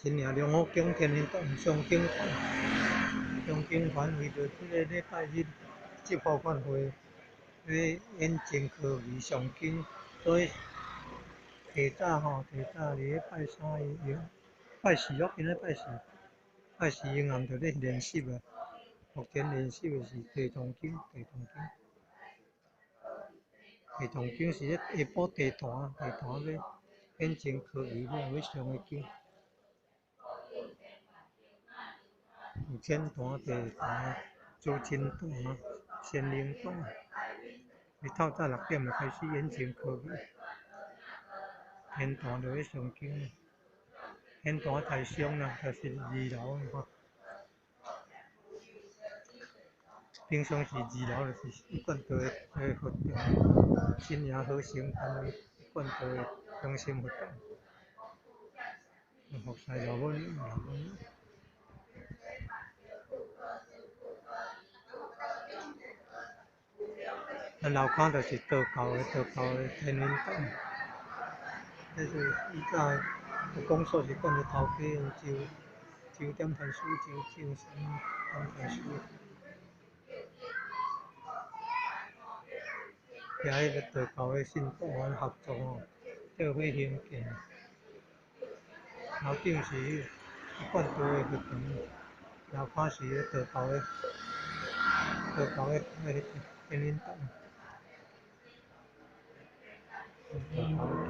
新營龍虎宮天音洞上經團，上經團為著這个禮拜日執法法會欲演真科儀誦經，所以提早吼，提早佇咧拜三用拜四咯，今仔拜四，拜四𪜶暗就咧練習啊。目前練習的是地藏經，地藏經，地藏經是咧下晡地壇，地壇欲演真科儀了欲誦的經。有天壇、地壇、諸真壇、仙靈壇。伊透早6點就開始演真科儀，天壇就咧誦經，天壇台上啦，就是二樓吼。平常時二樓就是一貫道的佛堂，新營和成團一貫道的中心佛堂。服侍老母娘，老母娘。咱樓跤就是道教的，道教的天音洞。這是以早有講說是講的頭家周周點傳師、周正生點傳師。遐彼个道教的信徒合作吼，做伙興建。樓頂是彼一貫道的佛堂，樓跤是彼道教的，道教的彼个天音洞。道教的天。